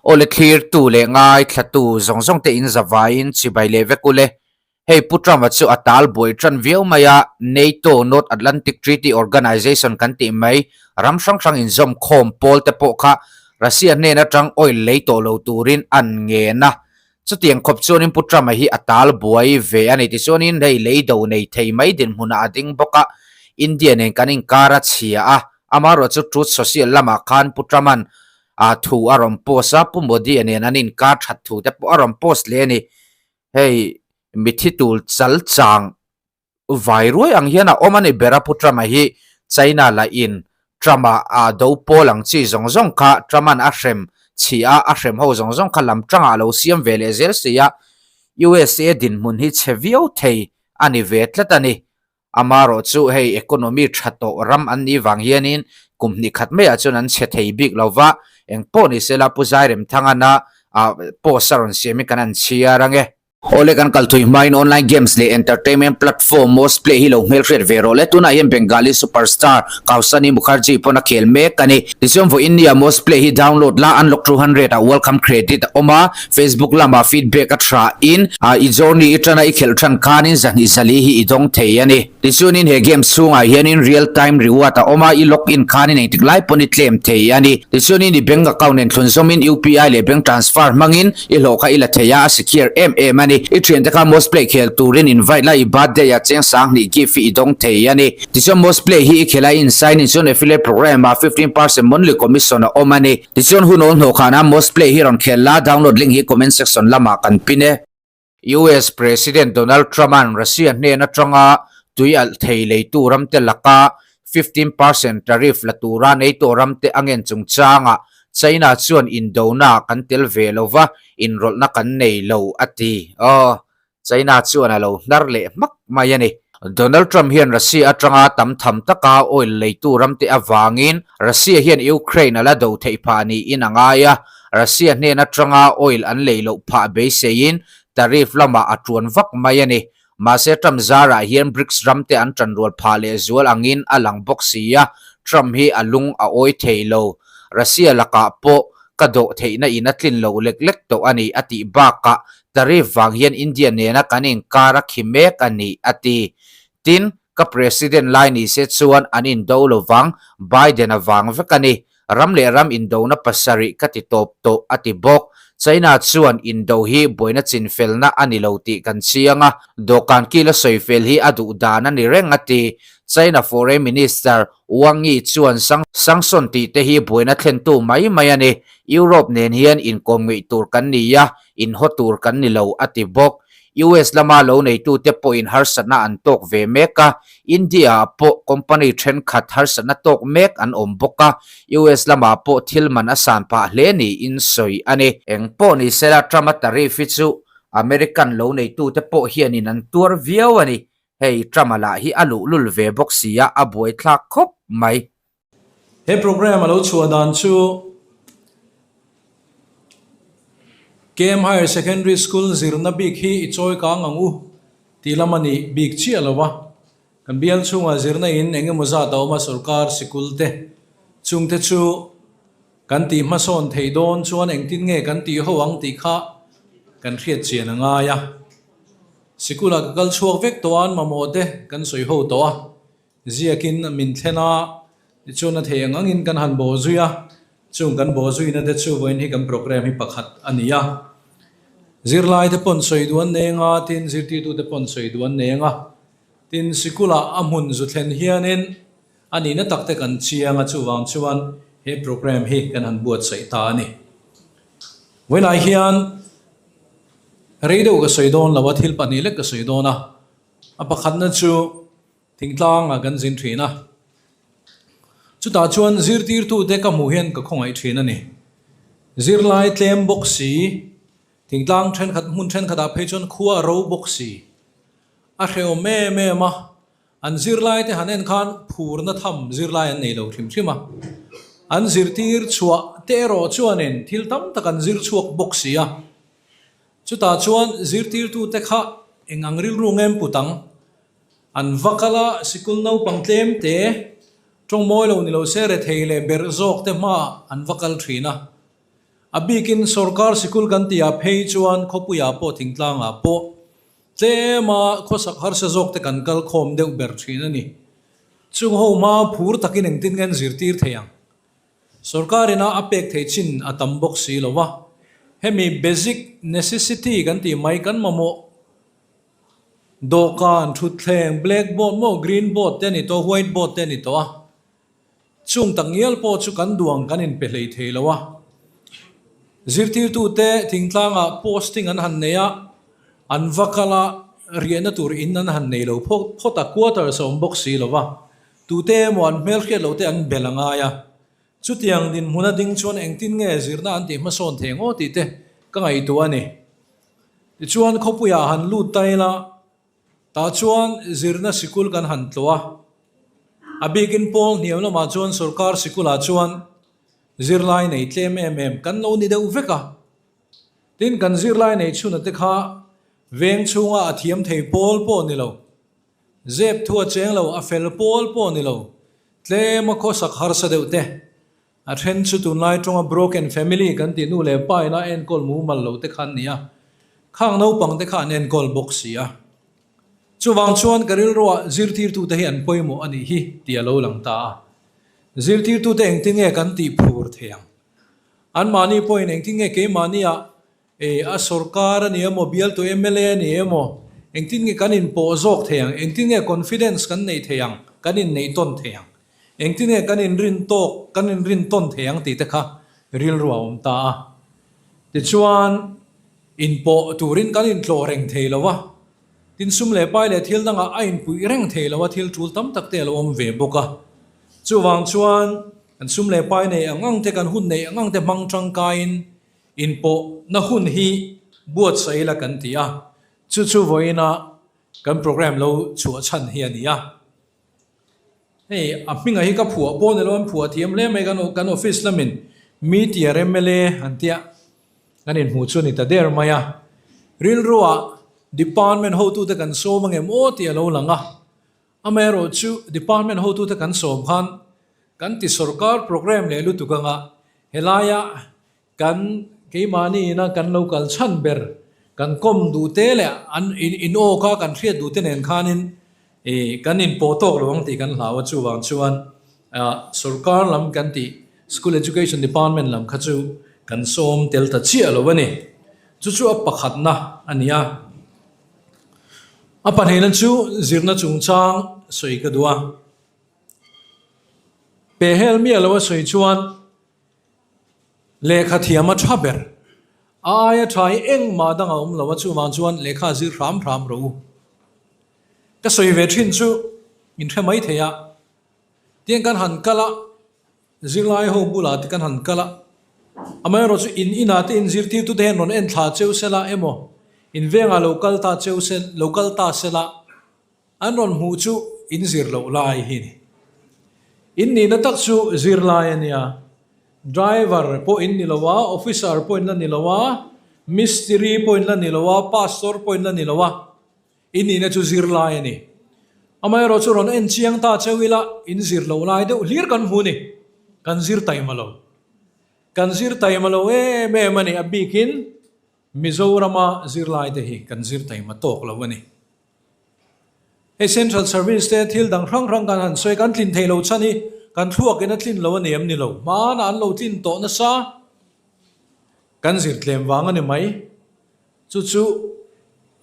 Awle thlirtu leh ngaithlatu zawng zawng te in zavaiin chibai leh vek ule. Hei Pu Trump-a chu a tal buai tan viau mai a, NATO, North Atlantic Treaty Organization kan tih mai, ram hrang hrang inzawm khawm pawl te pawh kha Russia hnen atang oil lei tawh lo turin an ngen a. Chutiang khawp chuanin Pu Trump-a hi a tal buai ve a ni. Tichuanin hei lei do nei thei mai dinhmunah a ding bawk a, India nen kan inkar a chhia a, amaherawh chu Truth Social lamah khan Pu Trump-a'n a thu a rawn post a, Pu Modi-a nen an inkar that thu te pawh a rawn post leh a ni. Hei mithi tul chal chang vai ruai ang hian a awm a ni ber a, Pu Trump-a hi China lah in Trump-a a do pawl ang chi zawng zawng kha Trump-a'n a hrem chhi a, a hrem ho zawng zawng kha lam tangah a lo siam ve leh zel si a, USA dinhmun hi chhe viau thei a ni ve tlat a ni. Amaherawh chu hei economy tha tawh ram an nih vang hianin kum hnih khat maiah chuan an chhe thei bik lo va, eng pawh ni sela Pu Zairemthangana post a rawn siam hi kan han chhiar ange. Awle kan kal thui hmain online games leh entertainment platform Mostplay hi lo hmelhriat ve rawh le. Tunah hian Bengali superstar Kausani Mukherjee pawn a khel mek a ni. Tichuan vawiin nia Mostplay hi download la unlock 200 ah welcome credit a awm a. Facebook lamah feedback a tha in i journey i tana i khelh than khanin zahnih zali hi i dawng thei a ni. Tichuanin he game chhungah hianin real time reward a awm a, i log in khanin engtik lai pawn i claim thei a ni. Tichuanin i bank account nen thlunzawmin UPI leh bank transfer hmangin i hlawh kha i la thei a, a secure em em a ni. I thiante kha Mostplay khel turin invite la, i birthday ah cheng sanghnih gift hi i dawng thei a ni. Tichuan Mostplay hi i khelh a, i in sign in chuan affiliate program ah 15% monthly commission a awm a ni. Tichuan hun awl hnawh khanah Mostplay hi rawn khel la, download link hi comment section lamah kan pin e. US President Donald Trump-a'n Russia hnen atanga tui alh thei leitu ramte laka 15% tariff la tura NATO ramte a ngen chungchangah China chuan indona kan tel ve lo va, inrawlhna kan nei lo, a ti. Aw, China chuan a lo hnar leh hmak mai a ni. Donald Trump hian Russia atanga tam tham taka oil leitu ramte avangin Russia hian Ukraine a la do theih phah niin a ngai a, Russia hnen atanga oil an lei loh phah beiseiin tariff lamah a tuan vak mai a ni. Mahse Trump zarah hian BRICS ramte an tanrual phah leh zual angin a lang bawk si a, Trump hi a lung a awi thei lo. Russia lakah pawh ka dawh theihna in a tlin loh lek lek tawh a ni a tih bakah Tariff vang hian India nena kan inkar a khi mek a ni, a ti. Tin, ka President lai ni se chuan an indo lo vang, Biden a vang vek a ni. Ram leh ram indona pasarih ka ti tawp tawh, a ti bawk. China chuan indo hi buaina chinfelna a ni lo tih kan chiang a, dawhkan kila sawifel hi a duh dan a ni reng, a ti. China Foreign Minister Wang Yi chuan sanction tih te hi buaina thlentu mai mai a ni. Europe nen hian inkawm ngeih tur kan ni a, inhaw tur kan ni lo, a ti bawk. US lama lo neitute pawhin harsatna an tawk ve mek a, India-ah pawh company thenkhat harsatna tawk mek an awm bawk a, US lamah pawh thil man a san phah hle niin sawi a ni. Eng pawh ni sela Trump-a tariff hi chu American lo neitute pawh hianin an tuar viau a ni. Hei Trump-a lah hi a luhlul ve bawk si a, a buaithlak khawp mai. He program a lo chhuah dan chu KM Higher Secondary School zirna bik hi i chawi kang ang u tih lam a nih bik chiah lo a. Kan bial chhungah zirna in eng emaw zat a awm a sorkar sikul te chungte chu kan tih hmasawn theih dawn chuan engtin nge kan tih ho ang tih kha kan hriat chian a ngai a. Sikulah ka kal chhuak vek tawh a an mamawh te kan sawi ho tawh a. Ziakin min thlen a, tichuan a thei ang angin kan han bawh zui a, chung kan bawh zuina te chu vawiin hi kan programme hi pakhat a ni a. Zirlai te pawn sawi duh an nei anga, tin zirtirtu te pawn sawi duh an nei anga, tin sikulah a hmun zu thlen hianin a nihna tak te kan chiang a, chuvang chuan he programme hi kan han buatsaih ta a ni. Vawiinah hian rei deuh ka sawi dawn lo a, thil pahnih lek ka sawi dawn a, a pakhatna chu, Thingtlangah kan zin thin a, chutah chuan zirtirtute ka hmuh hian ka khawngaih thin a ni. Zirlai tlem bawk si, thingtlang thenkhat hmun thenkhatah phei chuan khua a ro bawk si. A hrehawm em em a, an zirlai te han en khan phurna tham zirlai an nei lo hrim hrim a. An zirtir chhuah te erawh chuanin thil tam tak an zir chhuak bawk si a. Chutah chuan zirtirtute kha eng ang rilru ngem put ang? An va kal a, sikul naupang tlem te, tawng mawi lo ni lo se rethei leh berh zawk te hmaah an va kal thin a. A bikin sorkar sikul kan tihah phei chuan khawpuiah pawh thingtlangah pawh tlema khawsak harsa zawk te kan kal khawm deuh ber thin a ni. Chung ho hma phur takin engtin nge an zirtir thei ang? Sorkar ina a pek theih chin a tam bawk si lo va, hemi basic necessity kan tih mai kan mamawh dawhkan, thutthleng, black board maw green board te a ni tawh, white board te a ni tawh a. Chung tak ngial pawh chu kan duang kan inpe hlei thei lo a. Zirtirtute thingtlangah posting an han nei a, an va kal a, riahna tur in an han nei lo phawt a, quarters a awm bawk si lo va, tute emaw an hmelhriat lote an bel a ngai a. Chutiang dinhmuna ding chuan engtin nge zirna an tih hmasawn thei ang aw tih te ka ngaihtuah a ni. Tichuan khawpuiah han lut ta ila, Tah chuan zirna sikul kan han tlawh a, a bikin pawl hniam lamah chuan sorkar sikulah chuan zirlai nei tlem em em kan lo ni deuh vek a. Tin, kan zirlai nei chhuna te kha veng chhunga a thiam thei pawl pawh ni lo, zep thu a cheng lo, a fel pawl pawh ni lo, tlema khawsak harsa deuh te A then chu tunlai tawnga broken family kan tih nu leh pa ina enkawl mumal lo te kha an ni a, khang naupang te kha an enkawl bawk si a. Chuvang chuan ka rilruah zirtirtute hi an pawimawh a nih hi tih a lo lang ta a. Zirtirtute engtin nge kan tih phur thei ang? Anmahni pawhin engtin nge keimahnia E, a sorkar a ni emaw, bialtu mla a ni emaw, engtin nge kan inpawh zawk thei ang, engtin nge confidence kan neih thei ang, kan inneih tawn thei ang, engtin nge kan inrin tawk, kan inrin tawn thei ang tih te kha rilru a awm ta a. Tichuan, inpawh turin kan intlawh reng thei lo a, tin sum leh pai leh thil dangah a inpuih reng thei lo a, thil tul tam tak te a lo awm ve bawk a. Chuvang chuan, kan sum leh pai neih ang ang te, kan hun neih ang ang te hmang tangkaiin, Inpawhna hun hi buatsaih ila kan ti a, chu chu vawiina kan programme lo chhuah chhan hi a ni a. Hei a hminga hi ka phuah pawh ni lo, an phuah thiam hle mai kan kan office lamin Meteor mla an tia kan inhmuh chu a ni ta der mai a. Rilruah department hotute kan sawm angem aw tih a lo lang a, Amaherawhchu department hotute kan sawm khan kan ti sorkar programme leh lutuk anga helaia kan keimahni ina kan lo kal chhan ber kan kawm duh te leh an in awk a kan hriat duh te nen khanin ih kan inpawh tawk lo ang tih kan hlau a chuvang chuan ah sorkar lam kan tih school education department lam kha chu kan sawm tel ta chiah lo a ni. Chu chu a pakhatna a ni a. A pahnihna chu zirna chungchang sawi ka duh a. Pehhel miah lo a sawi chuan lehkha thiam a tha ber. A aia tha hi engmah dang a awm lo a, chuvang chuan lehkha zir hram hram rawh u. Ka sawi ve thin chu min hre mai thei a, tiang kan han kal a, Zirlai ho bulah te kan han kal a, amaherawh chu in inah te inzirtirtute hian rawn en thla cheu sela emaw, in vengah lo kal ta cheu se, lo kal ta sela, an rawn hmuh chu in zir loh lai hi a ni. In nihna tak chu zirlai a nia, driver pawh in ni lo a, officer pawh in la ni lo a, mistiri pawh in la ni lo a, pastor pawh in la ni lo a, I nihna chu zirlai a ni. Amaherawh chu rawn en chiang ta cheu ila, in zir loh lai deuh hlir kan hmu ni. Kan zir taima lo. Kan zir taima lo em em a ni. A bikin Mizorama zirlai te hi kan zir taima tawk lo a ni. Hei Central Service te thil dang hrang hrang kan han sawi, kan tlin thei lo chhan hi kan thluakin a tlin lo a ni em ni lo. Hmanah an lo tlin tawh nasa. Kan zir tlem vang a ni mai. Chu chu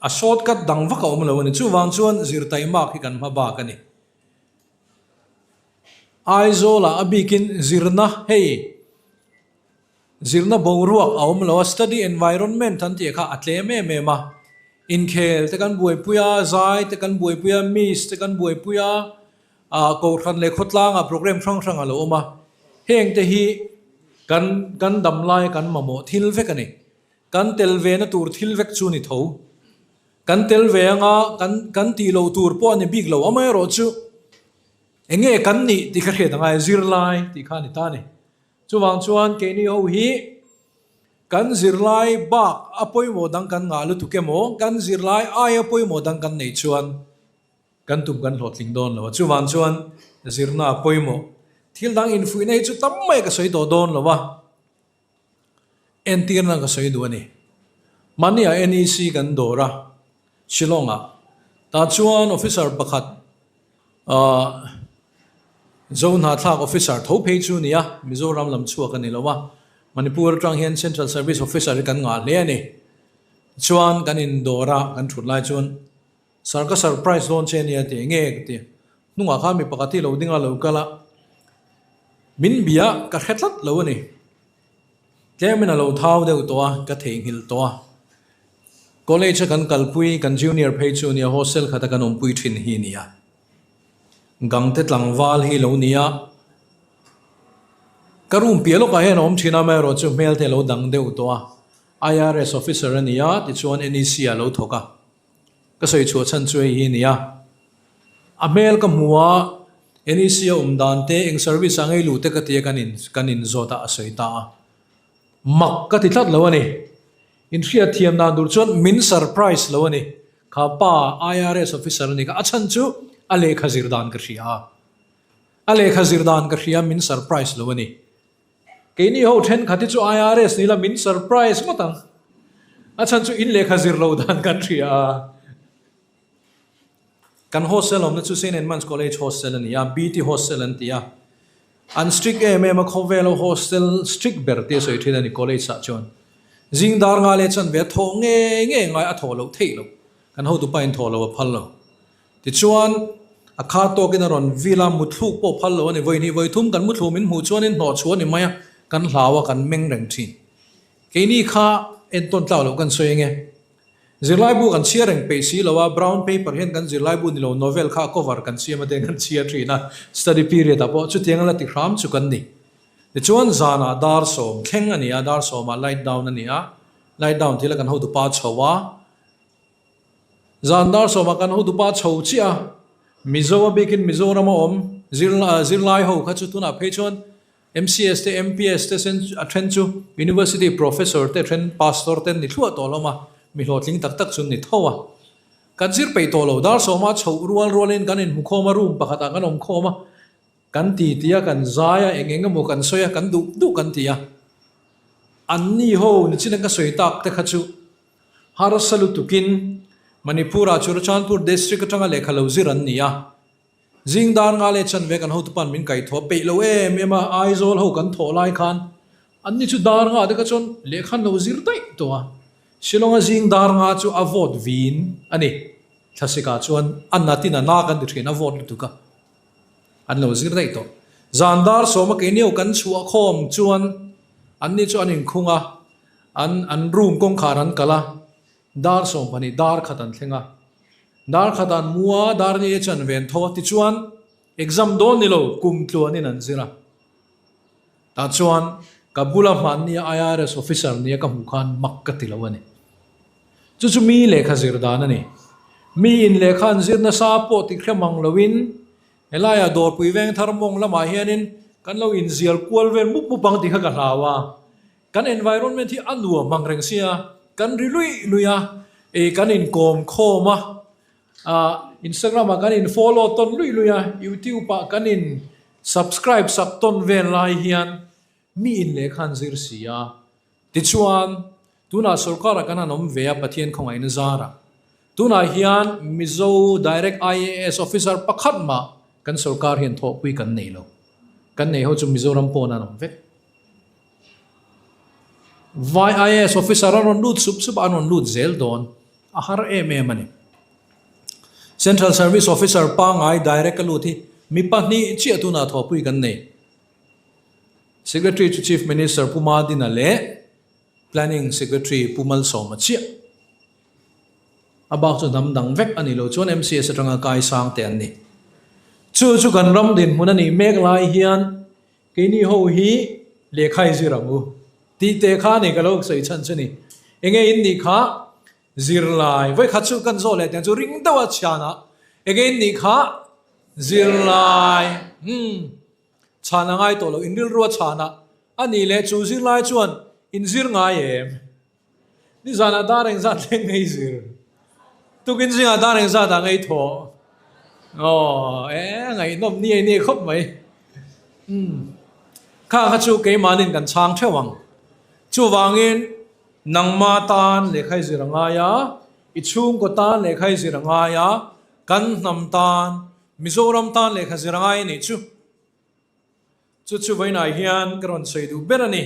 a shortcut dang vak a awm lo a ni. Chuvang chuan zirtaimak hi kan hma bak a ni. Aizawlah a bikin zirna hei zirna boruak a awm lo a, study environment an tih kha a tlem em em a. Inkhel te kan buaipui a, zai te kan buaipui a, miss te kan buaipui a, ah kohhran leh khawtlangah programme hrang hrang a lo awm a. Heng te hi kan kan damlai kan mamawh thil vek a ni. Kan tel ve na tur thil vek chu ni tho. Kan tel ve anga kan kan tih loh tur pawh a ni bik lo. Amaherawh chu eng nge kan nih tih kha hriat angai zirlai tih kha a ni ta a ni. Chuvang chuan keini ho hi kan zirlai bak a pawimawh dang kan ngah lutuk emaw, kan zirlai aia pawimawh dang kan neih chuan kan tum kan hlawhtling dawn lo a. Chuvang chuan zirna a pawimawh. Thil dang infuihna hi chu tam mai ka sawi tawh dawn lo a. Entirna ka sawi duh a ni. Mahnia NEC kan dawr a, Shillong-ah. Tah chuan officer pakhat ahh Zohnahthlak officer tho phei chu ni a, Mizoram lam chhuak a ni lo a. Manipur atang hian Central Service Officer hi kan ngah hle a ni. Tichuan kan indawr a, kan thut lai chuan Sir ka surprise dawn che ania ti enge ka ti. Hnungah khan mi pakhat hi lo ding a lo kal a, min bia ka hre tlat lo a ni. Tlemin a lo thau deuh tawh a, ka theihnghilh tawh a. College a kan kalpui, kan junior phei chu nia, hostel khata kan awmpui thin hi nia. Gangte tlangval hi lo nia. Ka room piah lawkah hian a awm thin a, amaherawhchu hmel te a lo dang deuh tawh a. IRS officer a ni a, tichuan NEC ah a lo thawk a. Ka sawi chhuah chhan chu hei hi a ni a. A hmel ka hmu a, NEC a awm dan te, eng service ah ngei luh te ka ti a kan in kan inzawt a, a sawi ta a. Mak ka ti tlat lo a ni. Inhriat thiam dan tur chuan min surprise lo a ni. Kha pa IRS officer a ni kha, a chhan chu a lehkha zir dan ka hria a. A lehkha zir dan ka hria min surprise lo a ni. Keini ho thenkhat hi chu IRS ni la min surprise ngawt ang. A chhan chu in lehkha zir lo dan kan hria a. Kan hostel awmna chu Saint Edmund's College hostel a ni a, BT hostel an ti a. An strict em em a, khawvela hostel strict ber tia sawi thin a ni college ah chuan. Zing dar nga leh chanve a thawh ngei ngei ngai a thawh loh theih loh. Kan hotupa in thawh loh a phal lo. Tichuan, a kha tawkin a rawn vil a, muthluk pawh phal lo a ni. Vawi hnih vawi thum kan muthlum in hmuh chuanin hnawh chhuah a ni mai a, kan hlau a, kan meng reng thin. Keini kha entawn tlak loh kan sawi ange. Zirlaibu kan chhiar reng peih si lo a, brown paper hian kan zirlaibu ni lo novel kha a cover kan siam a te kan chhiar thin a, study period ah pawh chutiang a la ti hram chu kan ni. Tichuan zanah dar sawm thleng a ni a, dar sawmah light down a ni a, light down thila kan hotupa chho a, Zan dar sawmah kan hotupa chho chiah a, Mizo a bikin Mizoram a awm zirlai ho kha chu tunah phei chuan MCS te MPS te sen a then chu University Professor te then Pastor te an ni thluah tawh hlawm a, mi hlawhtling tak tak chu an ni tho a. Kan zir peih tawh lo, dar sawma chhoh rual rualin kan inhmukhawm a, room pakhatah kan awm khawm a, kan ti ti a, kan zai a, eng eng emaw kan sawi a, kan duh duh kan ti a. Anni ho nichin a ka sawi tak te kha chu Harsa lutukin Manipur-ah Churachandpur District atanga lehkha lo zir an ni a. Zing dar nga leh chanve kan hotupa'n min kaihthawh peih lo em em a, Aizawl ho kan thawh lai khan anni chu dar nga te kha chuan lehkha an lo zir daih tawh a. Shillong-a zing dar nga chu a vawt vin a ni. Thlasikah chuan a natin a na kan ti thin, a vawt lutuk a. An lo zir daih tawh. Zan dar sawma keini ho kan chhuah khawm chuan anni chu an inkhung a, An an room kawngkhar an kal a, dar 12 dar khat an thleng a. Dar khat an mu a, dar ni e chu an ven tho a, tichuan exam dawn ni lo kum tluanin an zir a. Tah chuan ka bula hmannia IRS officer nia ka hmuh khan mak ka ti lo a ni. Chu chu mi lehkha zir dan a ni. Mi in lehkha an zir nasa pawh ti hre mang loin helaiah Dawrpui Vengthar mawng lamah hianin kan lo inzial kual vel mup mup ang tih kha ka hlau a. Kan environment hi a nuam ang reng sia, kan ri luih luih a, ih kan inkawm khawm a, ah Instagram ah kan in follow tawn luih luih a, YouTube ah kan in subscribe sak tawn vel lai hian mi in lehkha an zir si a. Tichuan, tunah sorkar ah kan han awm ve a Pathian khawngaihna zarah. Tunah hian Mizo Direct IAS officer pakhat mah kan sorkar hian thawhpui kan nei lo. Kan nei ho chu Mizoram pawn an awm vek. Vai IAS officer an rawn lut sup sup a, an rawn lut zel dawn. A har em em a ni. Central Service Officer pangngai direct a lut hi mi pahnih chiah tunah thawhpui kan nei. Secretary chu Chief Minister Pu Madina leh Planning Secretary Pu Malsawma chiah. A bak chu hnam dang vek a ni lo chuan MCS atanga kai sang te an ni. Chu chu kan ram dinhmun a nih mek lai hian Keini ho hi lehkha i zir ang u tih teh kha a ni ka lo sawi chhan chu ni. Enge in nih kha zirlai vawikhat chu kan zawh leh tiang chu ring deuh a chhian ah enge in nih kha zirlai umm chhan a ngai tawh lo in rilru a chhan ah a nih leh chu zirlai chuan in zir ngai em? Nizanah dar engzat thleng ngei zir? Tukin zingah dar engzat ah ngei thawh? Aw, e ngaihnawm ni ei ni khawp mai. Umm, kha kha chu keimahnin kan chhang theuh ang. Chuvangin, nangma tan lehkha i zir a ngai a, i chhungkaw tan lehkha i zir a ngai a, kan hnam tan, Mizoram tan lehkha zir a ngai a nih chu. Chu chu vawiinah hian ka rawn sawi duh ber a ni.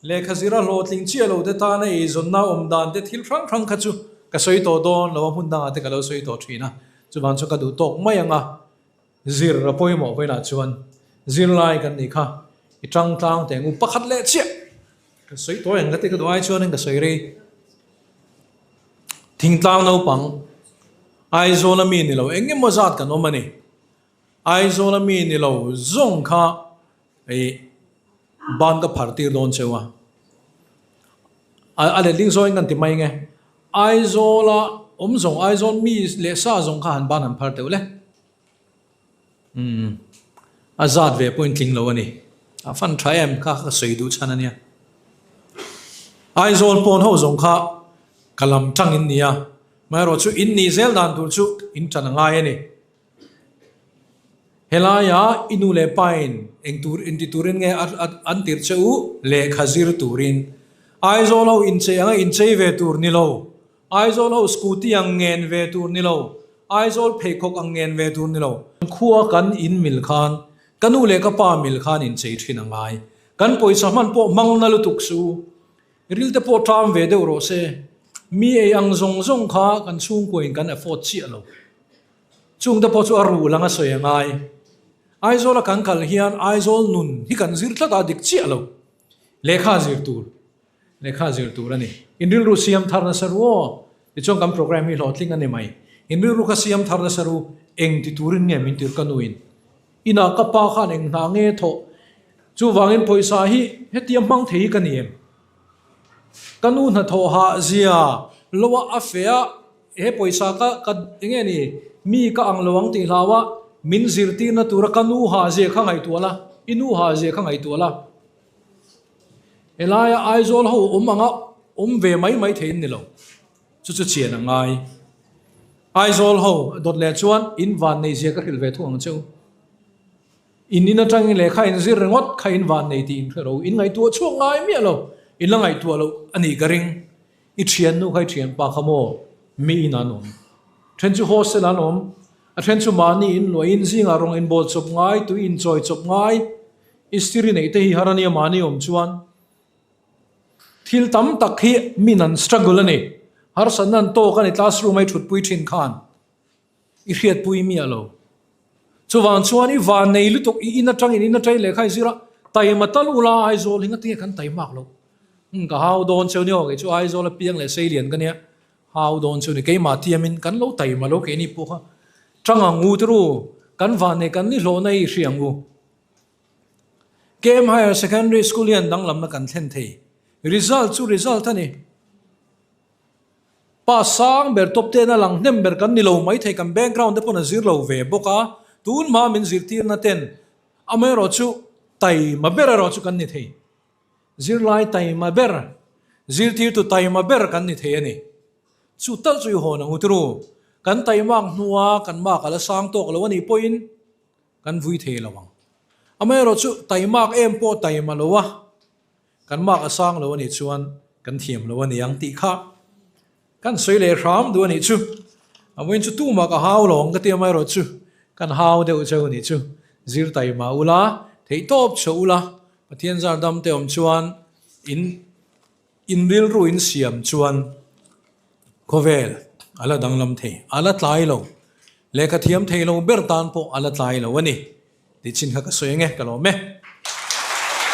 Lehkha zira hlawhtling chiah lo te tana eizawnna awm dan te thil hrang hrang kha chu ka sawi tawh dawn lo a, hmun dangah te ka lo sawi tawh thin a, chuvang chu ka duh tawk mai ang a, zir a pawimawh vawiinah chuan zirlai kan nih kha i tang tlang teh ngu pakhat leh chiah ka sawi tawh ang ka ti ka duh ai chuanin ka sawi rei. Thingtlang naupang Aizawla mi ni lo eng emaw zat kan awm a ni. Aizawl a mi ni lo zawng kha i ban ka phar tir dawn cheu a, a letling zawngin kan ti mai nge, Aizawl a awm zawng, Aizawl mi leh sa zawng kha han ban han phar teuh le. Umm a zat ve pawhin tling lo a ni. A fan tha em kha ka sawi duh chhan a nia. Aizawl pawn ho zawng kha ka lam tangin nia, amaherawhchu in nih zel dan tur chu in tan a ngai a ni. Helaia i nu leh pain eng tur inti turin nge an tirh che u? Lehkha zir turin. Aizawl ho inchei anga inchei ve tur ni lo. Aizawl ho scooty ang ngen ve tur ni lo. Aizawl pheikhawk ang ngen ve tur ni lo. Khua kan in mil khan, ka nu leh ka pa mil khan inchei thin a ngai. Kan pawisa hman pawh hmang na lutuk su. Ril te pawh ṭam ve deuh rawh se. Mi ei ang zawng zawng kha kan chhungkuain kan afford chiah lo. Chungte pawh chu a ruh lang a sawi a ngai. Aizawla kan kal hian Aizawl nun hi kan zir tlat a, dik chiah lo. Lehkha zir tur, lehkha zir tur a ni. In rilru siam thar nasa ru aw, tichuan kan program hi hlawhtling a ni mai. In rilru kha siam thar nasa ru, eng ti turin nge min tir ka nuin? Inah ka pa khan eng hna nge thawh? Chuvangin pawisa hi hetia hmang thei hi ka ni em? Ka nu hnathawh hah zia lo a a feh a, He pawisa ka ka enge ni mi ka ang lo ang tih hlau a, min zirtirna tura ka nu ha zia kha ngaihtuah la, i nu ha zia kha ngaihtuah la. Helaia Aizawl ho awm anga awm ve mai mai thei an ni lo, chu chu chian a ngai. Aizawl ho dawt leh chuan in van nei zia ka hrilh ve thung ang che u. In in atangin lehkha in zir ringawt kha in van nei tih in hre ro, in ngaihtuah chhuak ngai miah lo, in la ngaihtuah loh a nih ka ring. I thiannu kha i thianpa kha maw? Mi in an awm. Then chu hostel an awm. A then chu mahni in luahin zingah rawng inbawl chawp ngai, tui inchawi chawp ngai. Istiri neih te hi har a nia mahni awm chuan. Thil tam tak hi min an struggle a ni. Harsatna an tawk a ni classroom a i thutpui thin khan. I hriatpui miah lo. Chuvang chuan i van nei lutuk, i in atangin in atangin lehkha i zir a, taima tal ula Aizawl hi ngatinge kan taimak loh. Umm ka hau dawn cheu ni aw, kei chu Aizawl a piang leh Seilian ka nia, hau dawn cheu ni, keimah tiamin kan lo taima lo keini pawh kha tang ang u turu, kan van nei kan ni hlawhna hi i hria ang u. KM Higher Secondary School hian danglamna kan thlen thei. Result chu result a ni. Pa sang ber top ten a lang hnem ber kan ni lo mai thei, kan background te pawn a zir lo ve bawk a, tun hma min zirtirna ten amaherawh chu taima ber erawh chu kan ni thei, zirlai taima ber, zirtirtu taima ber kan ni thei a ni. Chu tal chu i hawn ang u turu, kan taimak hnua kan mak a la sang tawk lo a nih pawhin kan vui thei lo ang. Amaherawh chu taimak em pawh taima lo a. Kan mak a sang lo a nih chuan kan thiam lo a ni ang tih kha kan sawi leh hram duh a nih chu. A vawiin chu tumah ka hau lo ang ka ti amaherawh chu kan hau deuh cheu a nih chu. Zir taima ula, theihtawp chhuah ula, Pathian zar dam te awm chuan in in rilru in siam chuan khawvel a la danglam thei, a la tlai lo. Lehkha thiam thei lo ber tan pawh a la tlai lo a ni tih chin kha ka sawi ang e, ka lawm e.